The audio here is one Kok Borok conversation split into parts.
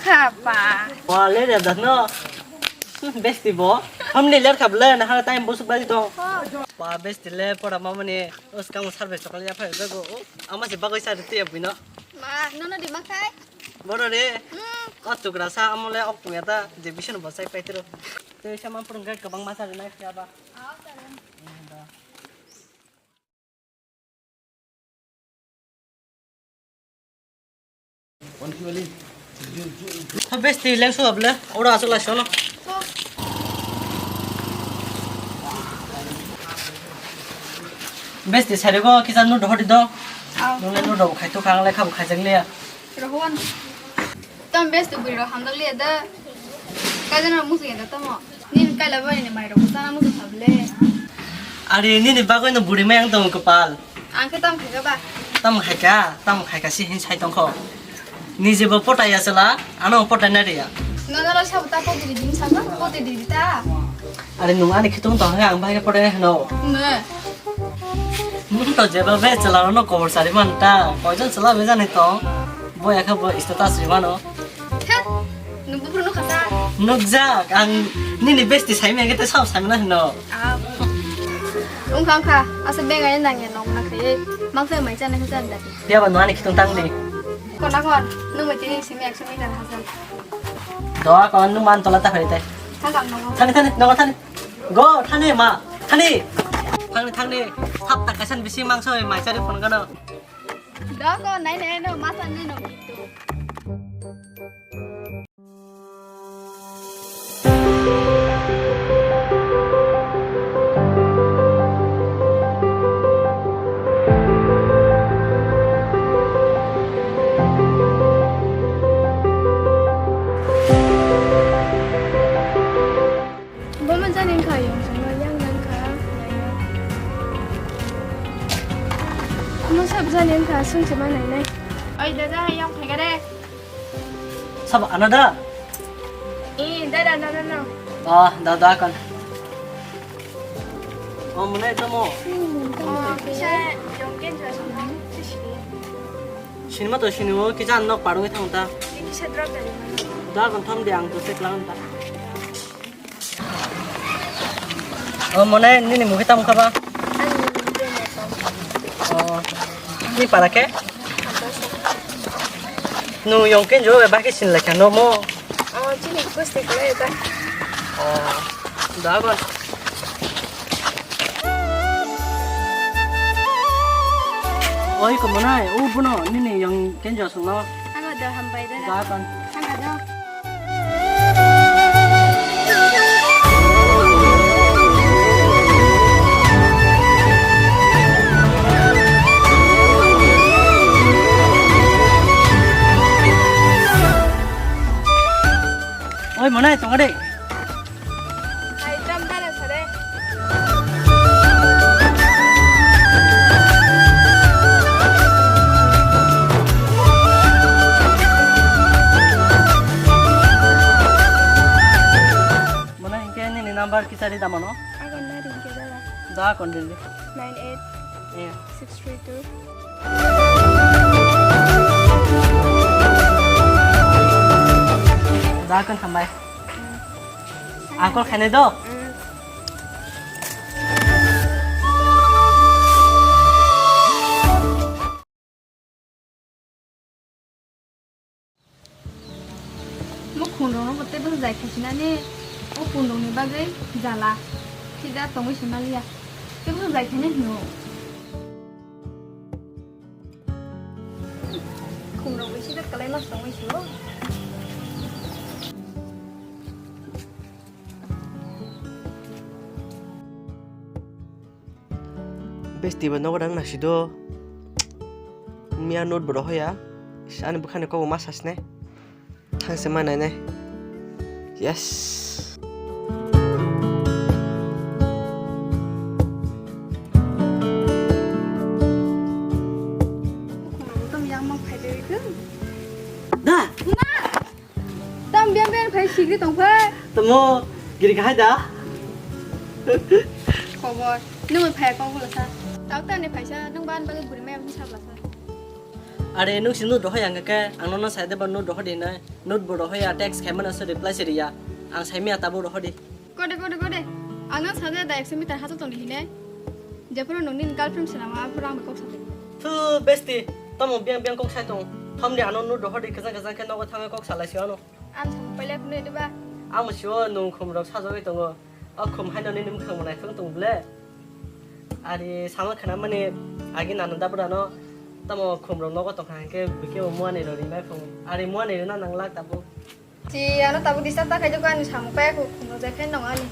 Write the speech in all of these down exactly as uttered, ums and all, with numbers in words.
Khapa. Wa le da no. Besti bo. Hamni ler khable na ha time busuk bali to. Pa besti le pora mamani. Os kamo sarbe chokle ya phai go. Ama se bagoi sar te ya bino. Ma, nono di makai. Boro re. Hmm. O tukra sa amole ok puya ta je bishono bosai paitro. Te sama purung ga kabang masa re nai ya ba. Ah, okay. Tho besti leng su able. Ora asuk la sono. Besti sari go kisa nu dohori do. Au. Nung le nu do khai to khang le khabu khai jang le ya. Rohon. Tam besti bui ro hamdok le da. Kajan musu ya da tamo. Nini kaila bai ni mai ro sana musu khable. Ari nini bagoi no buri mai ang tong kopal. Ang khe tam khaika ba? Tam khaika, tam khaika si hin sai tongkho. Ni jebo pota ya sela, ano pota na riya. Nono lo sabu ta poti di din sabu, poti di ta. Are nung ani khitung tong ha ang bai pota na hino. Ne. Nung to jeba be chala no kobor sari man ta. Koijon chala be jani tong. Bo ya kha bo status ri mano. Thek, nung bufru nukha sa. Nukjak, ang nini besti saimeng khe te sab saimana hino. Ah. Wngkha, wngkha. Asa beng ai nang ya nok na khe. Mang khe mai chana khe chan dati. Phiya ba nani khitung tang di. Kona kon, nung mai tini simi action ni dan hasan. Doa kon nung man tola ta phai te. Thang kang nong. Thani, thani, nong thani. Go, thani ma, thani. Thangni, thangni. Hap ta kasan bisi mangso mai chari phone gano. Doko, nai, nai, no, masa nai, no, gitu. Bo ma jani wngkha, yong songno yang yang kha, naina. Omo sab jani wngkha, sung se ma nainai. Oi, dada, yang phai kare. Sab ana da? Eh, dada, dada, no. Ah, dada kan. Oh, mane tamo. Oh, kisa yong ken jwa songno. Sinima to sinimo, kisa nok parung thang ta. Kisa drop dari mana? Da kan tham de ang to sek lang ta. Oh, mane nini mukhe tamo khaba? Ani mukhe tamo. Oh, ni para khe? Nung yong ken jo ba khe sin lekha no mo. Oh, chini kusti kle ta. Oh, da ba. Oi, ko mane, u bono nini yong ken jo sung no. Ano da hambai da. Da kan. Ano da. Oi, monai, tongo de. Hai, tam dala sare. Mane hinkhe nini number kisa ri da mano? Agon na ringke dala. Da kon ri. Nine eight. Eh. Six three two. Da kon hambai. Akol khane do. Mm. Mukhungrokno bo tei bwsajai khaisinani o kundukni bagwi jala khida tongwi se manliya. Tei bwsajai khaina hino. Khungrok bai sida kwlai mas tongwi se o. Besti ba nogo dang nasido. Miya note bo rohoya. Ani bwkhani kok bo ma sasne. Thangse ma nainai. Yes. Da. Tam biang biang phai sigri tong phai. Tamo giri kahai da. Khobor. Nung phai kong bula sa. Tau tani phaisa nung ban bagwi buri mai abni sabla sa. Are nwng si note rohoi ang khe, ang nono sai de ba note rohor di hinai. Note bo rohoi ya, text khai mano se reply se riya. Ang sai miya tabuk rohor di. Kode, kode, kode. Ang nang sa de da ekso meter hato tong di hinai. Jephuru nwng nini girlfriend se nama, aphuru ang bai kok sa di. Thu, besti, tamo biyang biyang kok sai tong. Thom di ano note rohor di, kejang kejang khe nogo thangwi kok salai si ano. Ang samung pailai phunui diba? Ang bo sio nwng khum rok sajagwi tongo. O khum haino nini mwkhang bo naithok tong ble. Ari sama khana mani agi nana dabra no tamo khum rok nogo tongkha hwnkhe bwkhe bo muani rok rimai phung. Ari muani rina nanglak tabuk. Chi ano tabuk disturb ta khaijak ani samung paiya khum rok jai phai nong ani.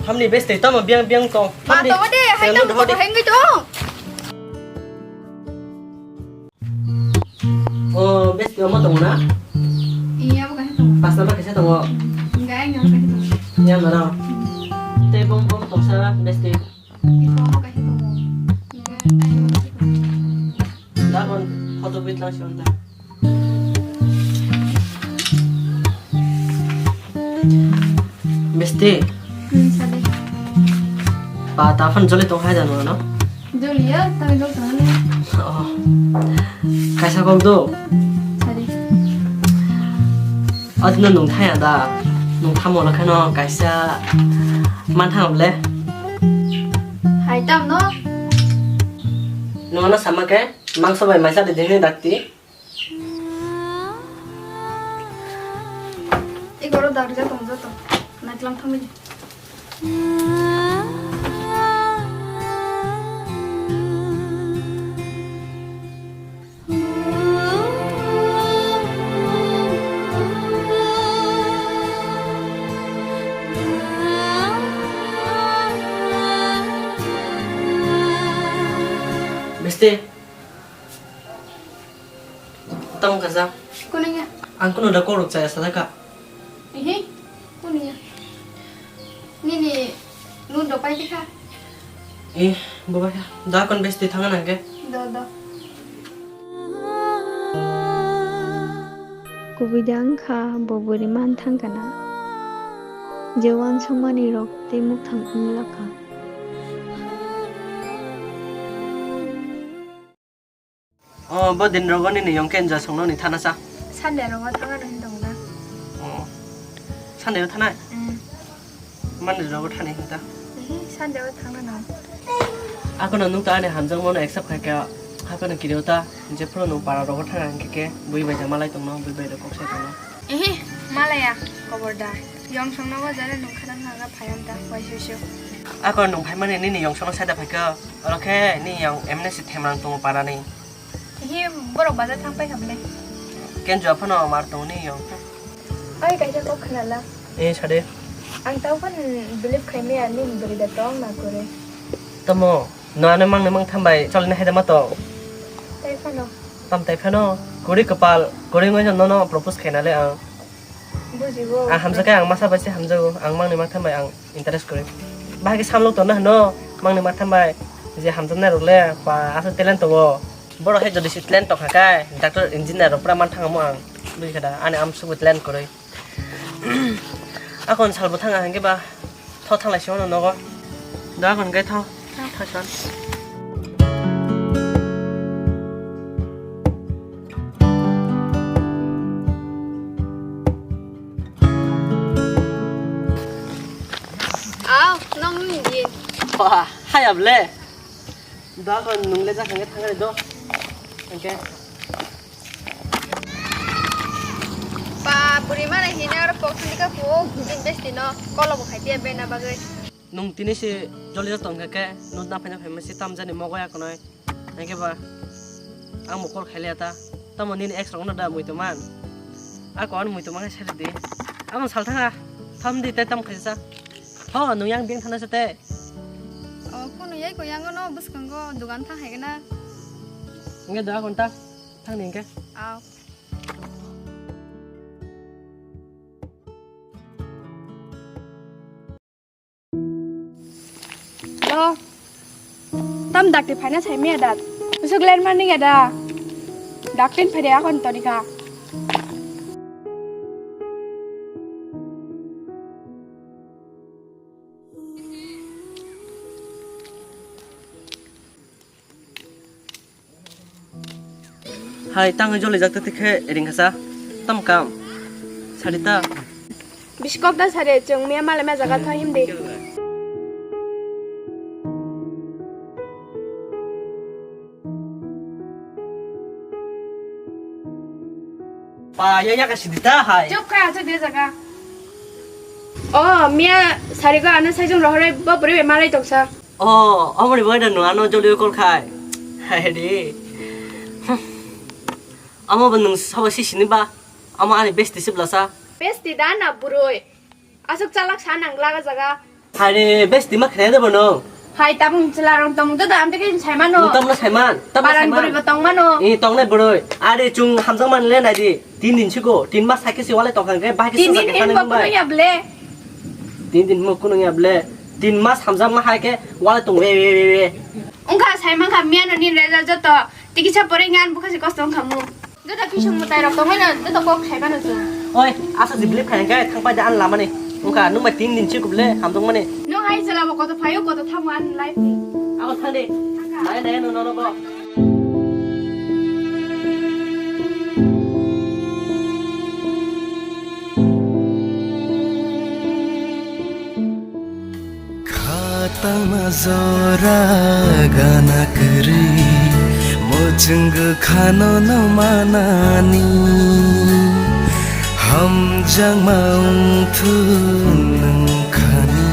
Hamni besti tamo biyang biyang tong. Ma Hamni tongo de, hai tamo tamo hodi. Hengwi tong. O, besti omo tongo na? Iya, abo kaisa tongo. Pasna ba kaisa tongo. Enggak, enggak, abo kaisa tongo. Iya, nara. Tei bom, bom tongsa, besti. Iko abo kaisa tongo. Enggak, ayo, kaisa tongo. Dagon photo bit lang si onta. Besti. Hmm, sadi. Pa, ta phone joli tong hai da no, no? Joli ya, ta joli tong ne. Oh. Kaisa kok do. Sadi. Adno nung thaya da. Nung thamo lo khano kaisa man thang le. Hai tam no. Nung ano sama ke mangso bai maisa de dini dakti. Igoro dagrijak tongo joto. Naitlang thangwi di. Besti. Tamo kaisa. Kuno ya? Ang kuno da korok chaya sadaka. Ehe, kuno ya? Nini nun do pai dikha. Eh, boba ya. Da kon besti thanga nangke. Do, do. Kubui da wngkha bo bwrwi man thangkha na. Je uansukmani rok tei mukthang wng lakha. Oh, bo din rogo nini yong ke enjoy songno ni thana sa. Sunday rogo thangna no hin tong da. Oh. Sunday o thanai? Mm. Monday rogo thanai hin ta. Ehe, Sunday o thangna no. Akono nung ta ani hamjak mono accept khai ka. Akono kiri o ta je phuru nung para rogo thana hingke ke bui bai jama lai tongno, bui bai rok kok sai tongno. Ehe, malaya, koborda. Yong songno go jare nung khana thanga phayam da, wai sui sui. Ako nung phaimani nini yong songno saida phaikha, oro khe ni yong M N C themrang tongo parani. Ehe, borok bazar thang paikha bole. Kenjua phano mar tongo ni yong. Oi, kaisa kok khnala. Eh, sade. Ang tau phan believe khaimaya nini bwrwi da tong na kore. Tamo? No ano mangni mangtham bai cholina haida ma tong. Tai phano. Tam tai phano. Kwrwi kwpal, kwrwi wngwi no nono propose khaina le ang. Bujigo. Ang hamjakhe ang masa bai se hamjago. Ang mangni mangtham bai ang interest kwrwi. Bahai khe samlok tongna hwno mangni mangtham bai je hamjaknai rok le ba aswk talent tongo. Borok hai jodi se talent tongkha khe doctor engineer rok pura man thangmo ang. Bujikha da ani amsukbo talent kwrwi. Akon salbo thanga hwnkhe ba. Tho thanglai sio nogo. Da kon gai tho. Tho son. Aw, nong ni di. Wah, hai able. Da kon nungle ja khange thangre do. Oke. Pa, buri mana hina aro pok thani ka po, gudin besti no, kolo bo khai dia bena bagwi. Nung tini se joli tong kha khe, nung na phaina phaima se tam jani mogoya konoi. Hingke ba, ang bo call khaile ta. Tamo nini ex rok no da mui tongman. A kon mui tongman khe sari di. Amo sal thanga, tham di te tam khaisa. Ho, nung yang beng thana se te. O, kunu yai ko yang no bwskango dugan thang hai gana. Nge da kon ta, thang ni hingke. Aw. Hello. Tam dakti phaina sai miya da. Usuk ler mani ya da. Daktin phaide akon tonika. Hai, tangwi joli jak tei khe ring hasa. Tam kam. Sarita. Biskok da sare, chwng miya male ma jaga thang himdi. Pa, ya, ya, ka sidi ta hai. Chop kha, chop de jaga. Oh, miya sari ko ano sai jong rohore bo buri be malai toksa. Oh, omori bai da no ano joli kol khai. Hai di. Amo bo nung sabo si sini ba. Amo ani besti si blasa. Besti da na burui. Aswk chalak sa nang laga jaga. Hai re, besti ma khnai da bono. Hai tabung chwla rong tong da da amte ke sai mano. Tam na sai man. Tam na sai man. Paran burui bo tong mano. Eh, tong nai burui. Are chung hamjang man le nai di. Tin din siko, tin mas hai ke si wale tong kha ke bai ke. Tin sa din ke khan mo nung bai. Kuno ya ble. Tin din mo kuno ya ble. Tin mas hamjang ma hai ke wale tong we we we we. Ungkha sai man kha miya no nin result joto. Tikisa pore ngan bukha si kosto ungkha mu. Joto kisung mwtai rok tongwi no, joto kok khai mano chwng. Oi, asa jibli phai hwnkhe thang pai da an lamani. Wngkha, nwng bai tin din se kuble hamjwk mani. Nwng hai jwla bo koto phaio, koto thango ani life ni. Abo thang de. Thangkha. Nai, nai, no, no, no, bo. Khatama jora gana kwrwi, muchungo khano no manani. Hamjakma wngthu nwng khani,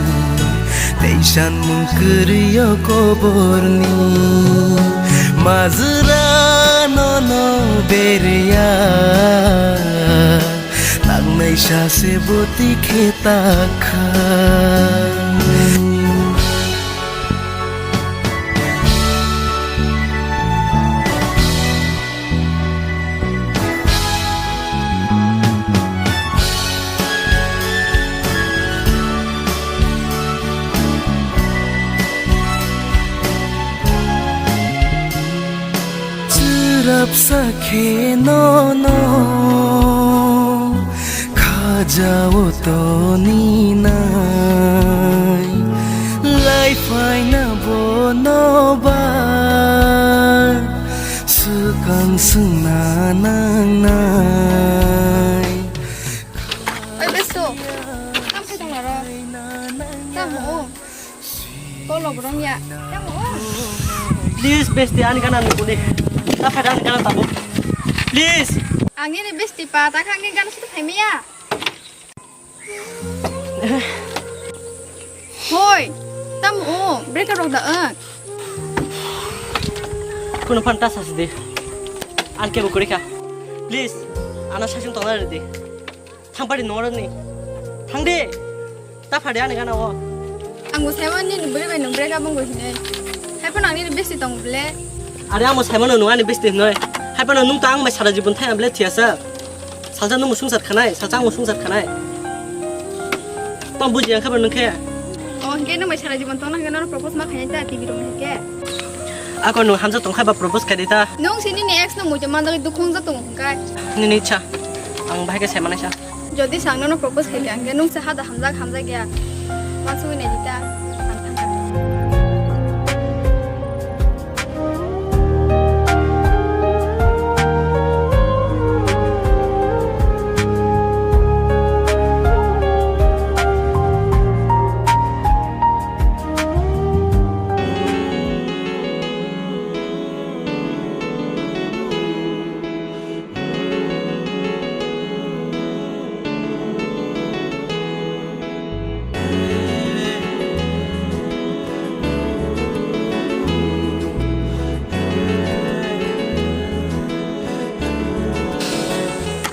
teisan mung kwrwi o koborni. Majra no no bereya. Nangnai sase boti khe ta kha. Chwrapsa khe nono khajao toninai, lai phaina bono ba swkang swngna nangnai. Oi, besto, tam khai tong naro. Tam o. Kolo borong ya. Tam o. Please, besti, ani gana nukuni. Ta phada ani gana tabuk. Please. Ang ini besti pa, ta khang ni gana sudah phaimaya. Hoi, tam o, break up rok da ang. Kuno phan ta sasdi. An kebo kurika. Please, ana sasung tongna redi. Thang padi nongoroni. Thang di. Ta phadi ani gana o. Ang bo saimani ni bwrwi bai nung break up wngwi hinwi. Hai phano ang nini besti tong ble. Are amo saimano nung ani besti hinwi. Hai phano nung ta ang bai sara jibon thai ble thiyasa. Salsa nung sungsar khanai, salsa ang sungsar khanai. Tong buji ang khabar nung khe. O hingke nung bai sara jibon tong nang nono propose ma khainai ta T V rong hingke. Ako nung hamsa tong khai ba propose khai di ta. Nung sini ni ex nung muitu manjak dukhung ja tong hingkai. Nini cha. Ang bahai khe saimanaisa. Jodi sang nono propose khaikha, hwnkhe nwng se hada hamjak, hamjak ya. Wansugwi naidi ta, ang thangkha.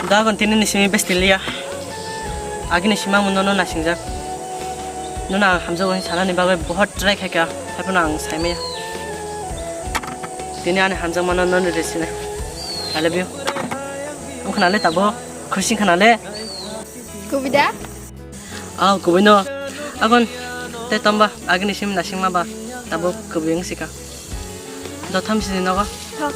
Dagon tini ni simi besti liya. Agini sima muno no nasingjak. Nuna ang hamjago hin sanani bagwi bohot try khaikha, haiphano ang saimaya. Tini ani hamjakmano noni resine. I love you. Ang khnale tabo, khusi khnale. Kubida? Aw, kubui no. Agon, te tamba, agini sim nasingma ba, tabo kubui wng sika. Dotham sini nogo. Tho.